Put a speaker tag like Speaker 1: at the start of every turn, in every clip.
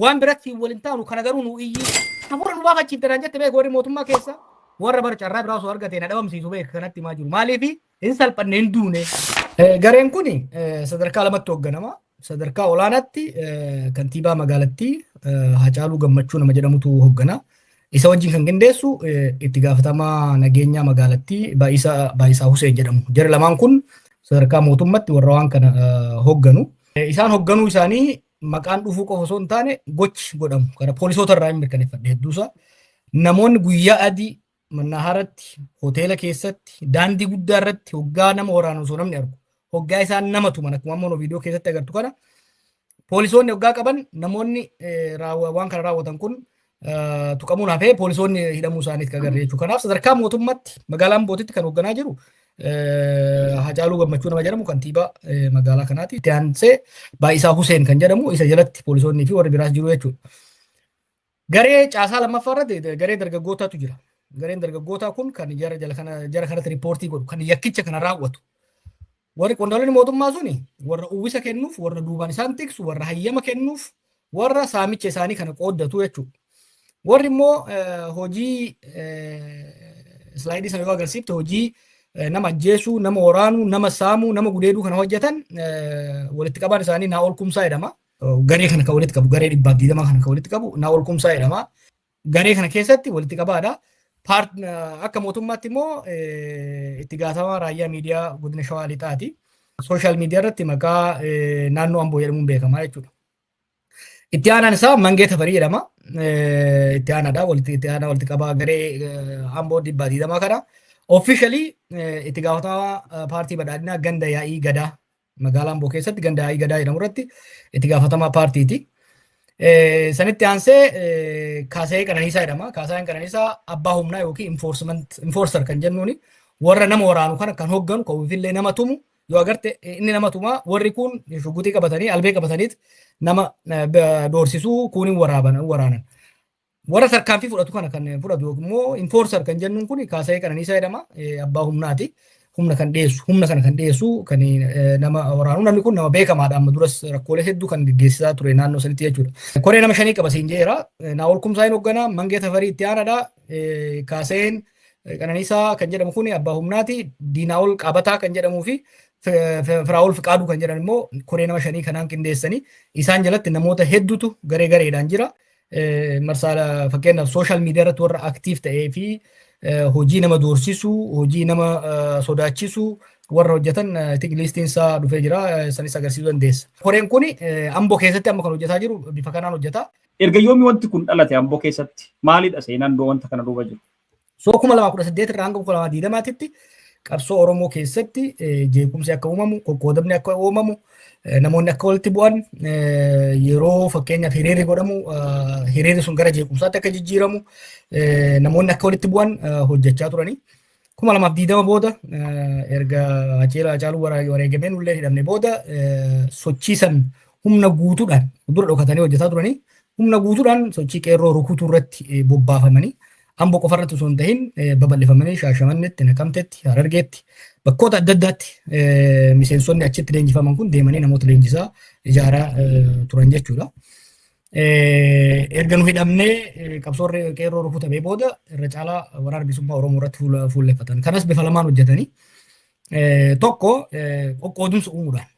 Speaker 1: Waan biratti waliin taanu kana garuu nu iyyi. Hafuura nu baafachiifte naan jette beeku warri mootummaa keessa. Warra bara carraa biraa osoo argate na dhabamsiisu beeka kanatti himaa jiru. Maaliif hin salphanne hin duune. Gareen kun sadarkaa lamatti hoogganama. Sadarkaa olaanaatti kantiibaa magaalattii Hacaaluu Gammachuu nama jedhamutu hooggana. Isa wajjin kan qindeessu itti gaafatamaa nageenyaa magaalattii Baayisaa Huseen jedhamu. Jarri lamaan kun sadarkaa mootummatti warra waan kana hoogganu. Isaan hoogganuu isaanii maqaan dhufuu qofa osoo hin taane gochi godhamu. Kana poolisoota irraa hin mirkaneeffadhe hedduusaa. Namoonni guyyaa adii Mannaaharatti, hoteela keessatti, daandii guddaa irratti hoggaa nama waraanu osoo namni argu, hoggaa isaan nama tuman akkuma amma viidiyoo keessatti agartu kana poolisoonni hoggaa qaban namoonni waan kana raawwatan kun tuqamuun hafee poolisoonni hidhamuu isaaniitti kan agarre jechuudha. Kanaaf sadarkaa mootummaatti magaalaa Ambootitti kan hoogganaa jiru Hacaaluu Gammachuu nama jedhamu kantiibaa magaalaa kanaati. Itti aansee Baay'isaa Huseen kan jedhamu isa jalatti poolisoonnii fi warri biraas jiru jechuudha. Garee caasaa lammaffaa irratti garee dargaggootaatu jira. Gareen dargaggootaa kun kan jara jala kana jara kanatti riippoortii godhu kan yakkicha kana raawwatu. Warri qondaalonni mootummaa suni warra uwwisa kennuuf, warra duubaan isaan tiksu, warra hayyama kennuuf, warra saamicha isaanii kana qooddatu jechuudha. Warri immoo hojii islaayidii sana yoo agarsiifte hojii nama ajjeesuu, nama waraanuu, nama saamuu, nama gudeeduu kana hojjetan walitti qabaan isaanii Naa'ol Kumsaa jedhama. Garee kana kan walitti qabu garee 120 kana kan walitti qabu Naa'ol Kumsaa jedhama. Garee kana keessatti walitti qabaadha. Akka mootummaatti immoo itti gaafatamaa raayyaa miidiyaa godina Shawaa Lixaati. Sooshaal miidiyaa irratti maqaa naannoo Amboo jedhamuun beekama jechuudha. Itti aanaan isaa Mangee Tafarii jedhama. Itti aanaadha. Walitti itti aanaa walitti qabaa garee Amboo 120 kana. Officially itti gaafatamaa paartii badhaadhinaa ganda yaa'ii gadaa magaalaa Amboo keessatti ganda yaa'ii gadaa jedhamu irratti itti gaafatamaa paartiiti. Sanitti aansee Kaasayee Qananiisaa jedhama. Kaasayeen Qananiisaa abbaa humnaa yookiin enforcement enforcer kan jennuuni warra nama waraanu kana kan hoogganu kan ofiillee nama tumu yoo agarte inni nama tumaa warri kun shugguxii qabatanii albee qabataniit nama doorsisuu kuuniin waraaban waraanan. Warra tarkaanfii fudhatu kana kan fudhatu yookiin immoo enforcer kan jennuun kun Kaasayee Qananiisaa jedhama. Abbaa humnaati. Humna kan dhiyeessu, humna kana kan dhiyeessu kan nama waraanu namni kun nama beekamaadha. Amma duras rakkoolee hedduu kan geggeessisaa ture naannoo sanitti jechuudha. Koree nama shanii qaba siin jedheera. Naa'ol Kumsaa hin hoogganaa, Mangee Tafarii itti aanaadha. Kaasayeen Qananiisaa kan jedhamu kun abbaa humnaati. Diinaa'ol Qabataa kan jedhamuu fi Firaa'ol Fiqaaduu kan jedhan immoo koree nama shanii kanaan qindeessanii isaan jalatti namoota hedduutu garee gareedhaan jira. Marsaa fakkeenyaaf sooshaal miidiyaa irratti warra aktiif ta'ee fi hojii nama doorsisuu, hojii nama sodaachisuu warra hojjetan liistiin isaa dhufee jira sanis agarsiisuu dandeessa. Koreen kun Amboo keessatti amma kan hojjetaa jiru bifa kanaan hojjeta.
Speaker 2: Erga yoomii wanti kun dhalate Amboo keessatti maalidha seenaan wanta kana duuba jiru?
Speaker 1: So 2018 irraa hanga 2020tti qabsoo Oromoo keessatti jeequmsi akka uumamu, qoqqoodamni akka uumamu, namoonni akka walitti bu'an, yeroo fakkeenyaaf hiriirri godhamu hiriirri sun gara jeequmsaatti akka jijjiiramu, namoonni akka walitti bu'an hojjechaa turani. 2020 booda erga Hacaaluu wareegamee nullee hidhamne booda sochii san humna guutuudhaan dura dhokatanii hojjetaa turanii humna guutuudhaan sochii qeerroo rukutuu irratti bobbaafamanii Amboo qofa irratti osoo hin tahin babal'ifamanii Shaashamannetti, Naqamtetti, Harargeetti bakkoota adda addaatti miseensonni achitti leenjifaman kun deemanii namoota leenjisaa ijaaraa turan jechuudha. Erga nu hidhamnee qabsoon qeerroo rukutamee booda irra caalaa waraana bilisummaa Oromoo irratti fuulleffatan. Kanas bifa lamaan hojjetanii. Tokko qoqqoodumsa uumuudhaan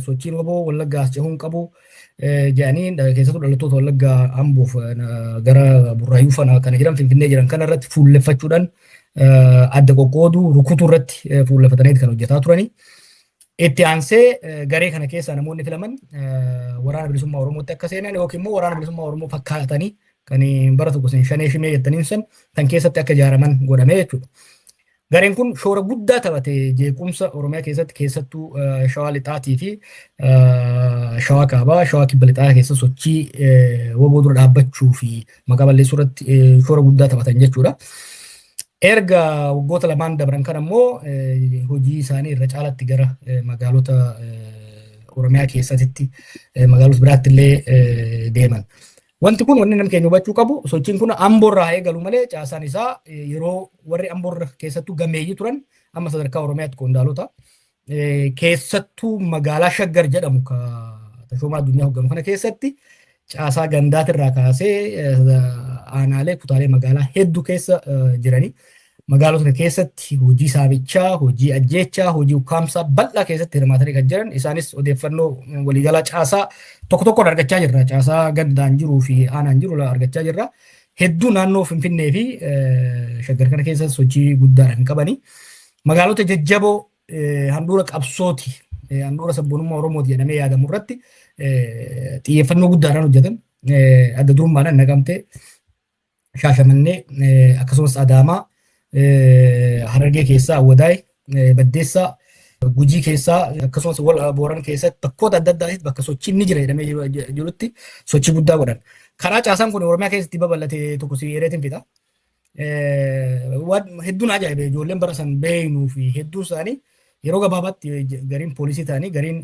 Speaker 1: sochiin waboo Wallaggaa as cehuun qabu jedhanii keessattuu dhalattoota Wallaggaa Amboof gara Burraayyuu fana kana jiran Finfinnee jiran kana irratti fuulleffachuudhaan adda qoqqooduu rukutuu irratti fuulleffatanii kan hojjetaa turanii. Itti aansee garee kana keessaa namoonni filaman waraana bilisummaa Oromootti akka seenan yookiin immoo waraana bilisummaa Oromoo fakkaatanii kan bara tokko shanee shimee jettaniin san kan keessatti akka ijaaraman godhamee jechuudha. Gareen kun shoora guddaa taphate jeequmsa Oromiyaa keessatti keessattuu Shawaa Lixaatii fi Shawaa Kaabaa, Shawaa Kibba Lixaa keessa sochii waboo dura dhaabbachuu fi maqaa balleessuu irratti shoora guddaa taphatan jechuudha. Erga waggoota lamaan dabran kana immoo hojii isaanii irra caalatti gara magaalota Oromiyaa keessatti magaalota biraatti illee deeman. Wanti kun wanni namni keenya hubachuu qabu sochiin kun Amboorraa haa eegalu malee caasaan isaa yeroo warri Amboorra keessattuu gameeyyii turan amma sadarkaa Oromiyaatti qondaalota keessattuu magaalaa Shaggar jedhamu ka Tashoomaa Addunyaa hoogganu kana keessatti Caasaa gandaatirraa kaasee aanaalee, kutaalee magaalaa hedduu keessa jiranii magaalota keessatti hojii saamichaa, hojii ajjeechaa, hojii ukkaamsaa bal'aa keessatti hirmaatanii kan jiran, isaanis odeeffannoo waliigalaa caasaa tokko tokkoon argachaa jirra. Caasaa gandaan jiruu fi aanaan jiru argachaa jirra. Hedduu naannoo Finfinnee fi Shaggar kana keessa sochii guddaadha kan qabani. Magaalota jajjaboo handhuura qabsooti, handhuura sabboonummaa Oromooti jedhamee yaadamu irratti xiyyeeffannoo guddaadhaan hojjetan. Adda durummaadhaan Naqamtee, Shaashamannee, akkasumas Adaamaa, Harargee keessaa Awwadaay, Baddeessaa, Gujii keessaa, akkasumas Booran keessatti bakkoota adda addaatti bakka sochiin ni jira jedhamee jirutti sochii guddaa godhan. Karaa caasaan kun Oromiyaa keessatti babal'ate tokko si ereetiin fixa. Hedduun ajaa'ibe, ijoolleen bara san beeknuu fi hedduun isaanii yeroo gabaabaatti gariin poolisii ta'anii, gariin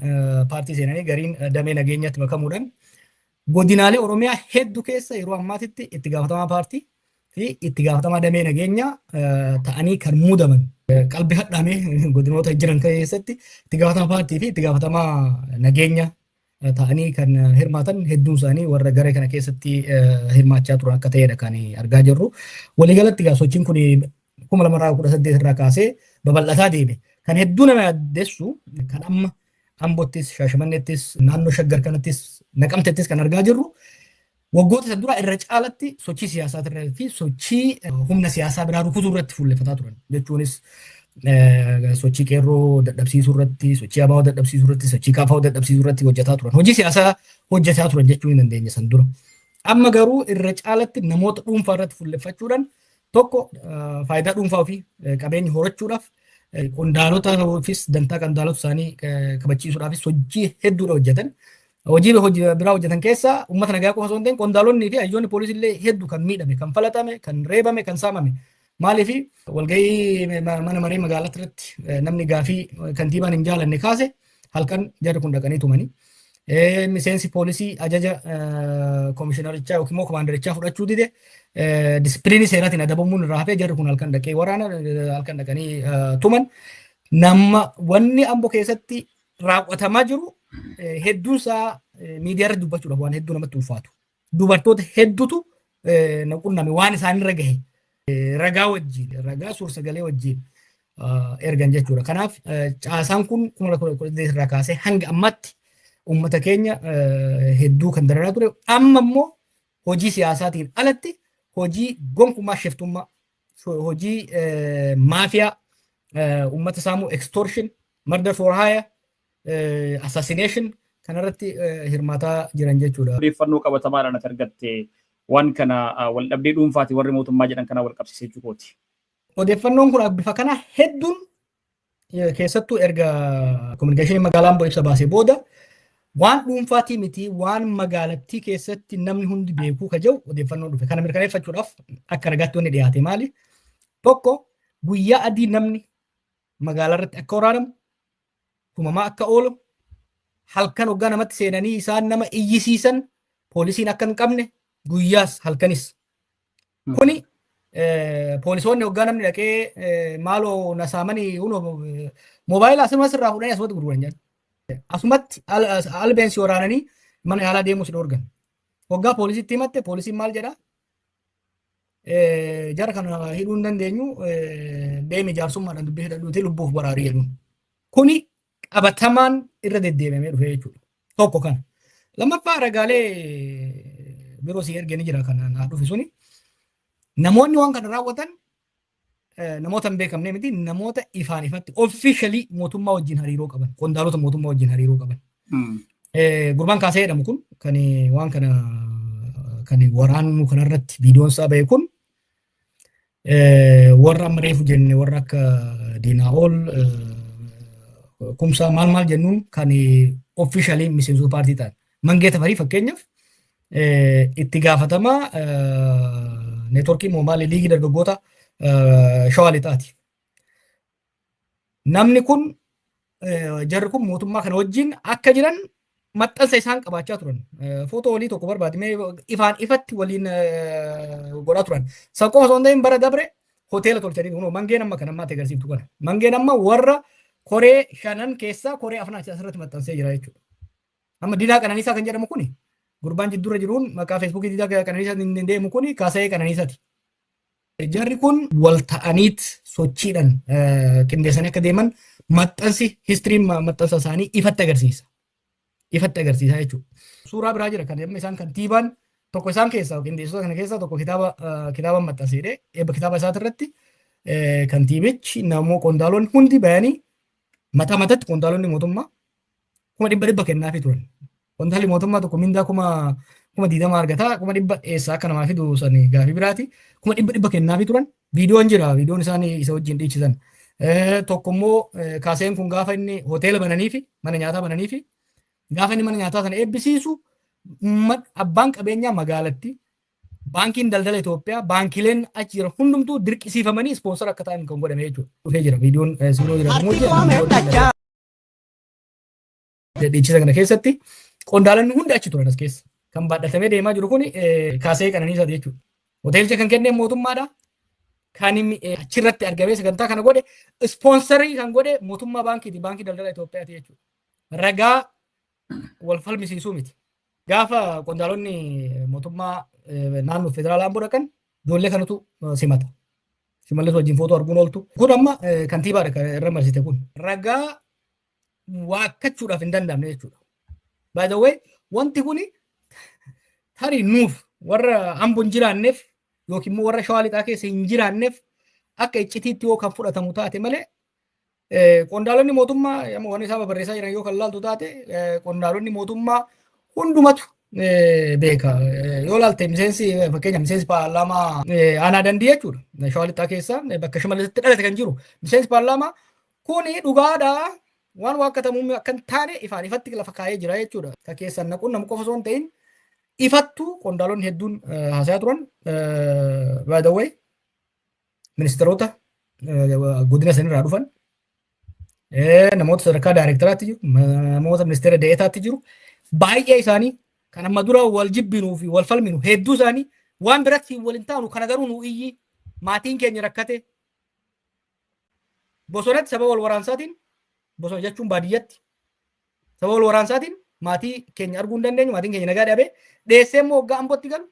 Speaker 1: paartii seenanii, gariin damee nageenyaatti makamuudhaan godinaalee Oromiyaa hedduu keessa yeroo ammaatitti itti gaafatamaa paartii fi itti gaafatamaa damee nageenyaa ta'anii kan muudaman, qalbii hadhaamee godinoota jiran keessatti itti gaafatamaa paartii fi itti gaafatamaa nageenya ta'anii kan hirmaatan hedduun isaanii warra garee kana keessatti hirmaachaa turan akka ta'edha kan argaa jirru. Waliigalatti egaa sochiin kun 2018 irraa kaasee babal'ataa deeme. Kan hedduu nama yaaddeessu, kan amma Ambottis, Shaashamannettis, naannoo Shaggar kanattis, Naqamtettis kan argaa jirru, waggoota isa dura irra caalatti sochii siyaasaa fi sochii humna siyaasaa biraa rukutuu irratti fuulleffataa turan. Jechuunis sochii qeerroo dadhabsiisuu irratti, sochii ABO dadhabsiisuu irratti, sochii KFO dadhabsiisuu irratti hojjetaa turan. Hojii siyaasaa hojjetaa turan jechuu hin dandeenya san dura. Amma garuu irra caalatti namoota dhuunfaa irratti fuulleffachuudhaan, tokko faayidaa dhuunfaa ofii qabeenya horachuudhaaf, qondaalota ofiis dantaa qondaalota isaanii kabachiisuudhaafis hojii hedduudha hojjetan. Hojii biraa hojjetan keessaa uummata nagaa qofa osoo hin ta'in qondaalonni fi hayyoonni poolisii illee hedduu kan miidhame, kan falaxame, kan reebame, kan saamame. Maaliif walgahii mana maree magaalaa irratti namni gaafii kantiibaan hin jaalanne kaase halkan jarri kun dhaqanii tumanii. Miseensi poolisii ajaja koomishinarichaa yookiin immoo komaandarichaa fudhachuu dide disipiliinii seeraatiin adabamuun irraa hafee jarri kun halkan dhaqee waraana halkan dhaqanii tuman. Nama wanni Amboo keessatti raawwatamaa jiru hedduun isaa miidiyaa irratti dubbachuudhaaf waan hedduu namatti ulfaatu. Dubartoota hedduutu na qunname, waan isaanirra gahe ragaa wajjin, ragaa suur-sagalee wajjin ergan jechuudha. Kanaaf caasaan kun 2018 irraa kaasee hanga ammaatti uummata keenya hedduu kan dararaa ture. Amma immoo hojii siyaasaatiin alatti hojii gonkumaa shiftummaa, hojii maafiyaa, uummata saamuu, extortion, murder for hire, assassination kanarratti hirmaataa jiran jechuudha.
Speaker 2: Odeeffannoo qabatamaadhaan ati argatte waan kana wal dhabdee dhuunfaati warri mootummaa jedhan kana wal qabsiisee jechuukooti.
Speaker 1: Odeeffannoon kun bifa kana hedduun, keessattuu erga kominikeeshinii magaalaa Amboo ibsa baasee booda, waan dhuunfaatii miti, waan magaalattii keessatti namni hundi beekuu ka jiru odeeffannoon dhufe. Kana mirkaneeffachuudhaaf akka ragaatti wanni dhiyaate maali? Tokko, guyyaa adii namni magaalaa irratti akka waraanamu, tumamaa akka oolu, halkan hoggaa namatti seenanii isaan nama iyyisiisan, poolisiin akka hin qabne guyyaas halkanis. Kuni poolisoonni hoggaa namni dhaqee maaloo na saamanii moobaayila asumas irraa fuudhanii asumatti gurguran jedhan. Asumatti albeensi waraananii mana yaalaa deemuu si dhoorgan. Hoggaa poolisitti himatte poolisiin maal jedhaa? Jara kana hidhuu hin dandeenyu, deemi jaarsummaadhaan dubbii hidhadhuuti lubbuuf baraarii jedhuun. Kuni qabatamaan irra deddeebi'amee dhufe jechuudha. Tokko kana. Lammaffaa, ragaalee biroo si ergee ni jira kan naa dhufe suni. Namoonni waan kana raawwatan namoota hin beekamne miti, namoota ifaan ifatti officially mootummaa wajjin hariiroo qaban, qondaalota mootummaa wajjin hariiroo qaban. Gurbaan Kaasee jedhamu kun, kan waan kana kan waraannu kanarratti viidiyoon isaa ba'e kun, warra amma reefu jenne, warra akka Diinaa'ol Kumsaa maal maal jennuun, kan officially miseensota paartii ta'an. Mangee Tafarii fakkeenyaaf itti gaafatamaa neetworkii moomaalee liigii dargaggoota Shawaa Lixaati. Namni kun, jarri kun mootummaa kana wajjin akka jiran maxxansa isaan qabaachaa turan. Footoo walii tokko barbaadimee ifaan ifatti waliin godhaa turan. San qofa osoo hin ta'in bara dabre hoteela tolchanii, kunoo Mangeen amma kan ammaatti agarsiiftu kana. Mangeen amma warra koree shanan keessaa koree afran asirratti maxxansee jira jechuudha. Amma Dinaa Qananiisaa kan jedhamu kuni Gurbaan jidduurra jiruun maqaa Feesbuukii Diidaa Qananiisaa hin deemu kun Kaasa'ee Qananiisaati. Jarri kun wal ta'aniit sochiidhaan qindeessanii akka deeman maxxansi historyn maxxansa isaanii ifatti agarsiisa. Ifatti agarsiisa jechuudha. Suuraa biraa jira kan amma isaan kantiibaan tokko isaan keessaa, qindeessitoota kana keessaa tokko, kitaaba maxxanseedhe. Eebba kitaaba isaati irratti kantiibichi namoo qondaalonni hundi bayanii mataa mataatti qondaalonni mootummaa 100,000 kennaafii turan. Qondaalli mootummaa tokko mindaa 20,000 argataa, 100,000 eessaa akka namaa fidu sani gaafii biraati. 100,000 kennaafii turan. Viidiyoon jira, viidiyoon isaanii isa wajjin dhiichisan. Tokko immoo kaaseen kun gaafa inni hoteela bananii fi mana nyaataa bananii fi gaafa inni mana nyaataa sana eebbisiisu, abbaan qabeenyaa magaalatti, Baankiin Daldala Itoophiyaa, baankileen achi jiran hundumtuu dirqisiifamanii sponsor akka ta'an kan godhame jechuudha. Dhufee jira viidiyoon suuroo jira. Dhiichisa kana keessatti qondaalonni hundi achi turan as keessa. Kan baadhatamee deemaa jiru kun Kaasee Qananiisaati jechuudha. Hoteelicha kan kenne mootummaadha. Kan achirratti argamee sagantaa kana godhe, sponsorii kan godhe mootummaa baankiiti, Baankii Daldala Itoophiyaati jechuudha. Ragaa wal falmisiisuu miti. Gaafa qondaalonni mootummaa naannoo federaalaa Amboo dhaqan ijoollee kanatu simata. Shimallis wajjin footoo arguun ooltu. Kun amma kantiibaadha kan irra marsite kun. Ragaa waakkachuudhaaf hin danda'amne jechuudha. By the way, wanti kuni tarii nuuf warra Amboo hin jiraanneef yookiin immoo warra Shawaa Lixaa keessa hin jiraanneef akka iccitiitti yoo kan fudhatamu taate malee, qondaalonni mootummaa amma waan isaan barreessaa jiran yoo kan laaltu taate, qondaalonni mootummaa hundumatu beeka. Yoo laalte miseensi, fakkeenya miseensi paarlaamaa aanaa Dandii jechuudha. Shawaa Lixaa keessa bakka Shimallisitti dhalate kan jiru miseensi paarlaamaa kuni dhugaadha. Waan waakkatamu akka hin taane ifaan ifatti lafa kaa'ee jira jechuudha. Ka keessan naquun nama qofa osoo hin ta'in ifattuu qondaalonni hedduun haasayaa turan. By the way, ministeerota godina sanirraa dhufan, namoota sadarkaa daayirektaraatti jiru, namoota ministeera de'eetaatti jiru, baay'ee isaanii kan amma dura wal jibbinuu fi wal falminu hedduu isaanii waan biratti wal hin taanu, kana garuu nu iyyi, maatiin keenya rakkate bosonatti sababa wal waraansaatiin, bosona jechuun baadiyyatti, sababa wal waraansaatiin maatii keenya arguu hin dandeenyu, maatiin keenya nagaa dhabee, dheessee immoo hoggaa Ambootti galu,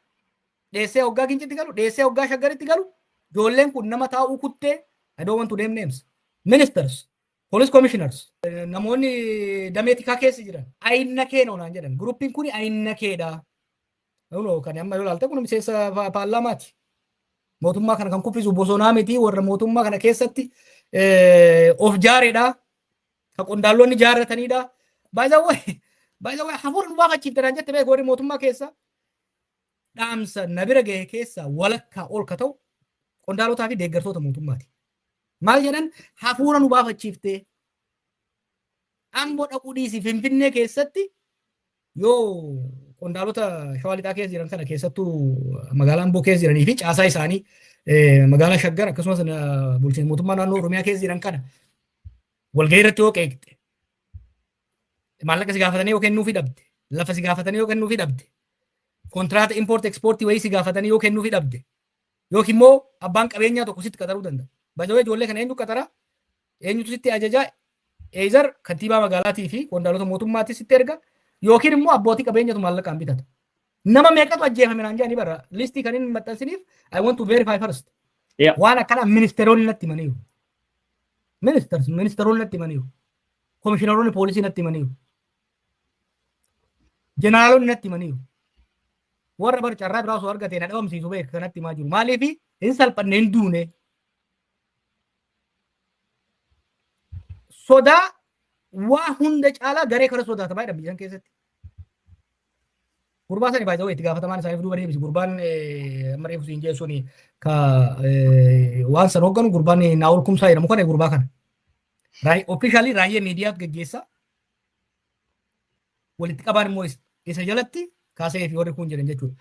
Speaker 1: dheessee hoggaa Gincitti galu, dheessee hoggaa Shaggaritti galu, ijoolleen kun nama taa'uu kuttee. I don't want to name names. Ministers, police commissioners, namoonni damee tikaa keessa jiran ayinna kee naan jedhan, groupiin kun ayinna keedha. Kunoo kan amma yoo ilaalte kun miseensa paarlaamaati. Mootummaa kana kan kuffisu bosonaa miti, warra mootummaa kana keessatti of jaareedha. Kan qondaalonni jaarratanidha. By the way, by the way, hafuura nu baafachiifte naan jette beeku warri mootummaa keessa. Dhaamsa na bira gahe keessa walakkaa ol ka ta'u qondaalotaa fi deeggartoota mootummaati. Maal jedhan? Hafuura nu baafachiiftee, Amboo dhaquu dhiisi, Finfinnee keessatti yoo qondaalota Shawaa Lixaa keessa jiran kana, keessattuu magaalaa Amboo keessa jiranii fi caasaa isaanii magaalaa Shaggar akkasumas bulchiinsa mootummaa naannoo Oromiyaa keessa jiran kana walgahii irratti yoo qeeqxe, maallaqa si gaafatanii yoo kennuufii dhabde, lafa si gaafatanii yoo kennuufii dhabde, kontiraata import exportii wayii si gaafatanii yoo kennuufii dhabde, yookiin immoo abbaan qabeenyaa tokko sitti qaxaruu danda'a. By the way, ijoollee kana eenyu qaxara? Eenyutu sitti ajajaa? Either kantiibaa magaalaatii fi qondaalota mootummaatti sitti erga yookiin immoo abbootii qabeenyatu maallaqaan bitata. Nama meeqatu ajjeefame naan jedhanii bara listii kan inni maxxansiniif I want to verify first. Waan akkana ministeeronni natti himaniiru. Ministers, ministeeronni natti himaniiru. Komishiinaroonni poolisii natti himaniiru. Jeneraalonni natti himaniiru. Warra bara carraa biraa osoo argate na dhabamsiisu beeka kanatti himaa jiru. Maaliif hin salphanne, hin duune. Sodaa waa hunda caalaa garee kana sodaatamaa jedha biyya keessatti. Gurbaa sani baay'ee itti gaafatamaan isaaniif duuba deebisi. Gurbaan amma reefu siin jeessuun ka waan san hoogganu, gurbaan Naa'ol Kumsaa jedhamu kana, gurbaa kana. Officially raayyaa miidiyaatu geggeessa. Walitti qabaan immoo isa jalatti kaasee fi warri kun jedhan jechuudha.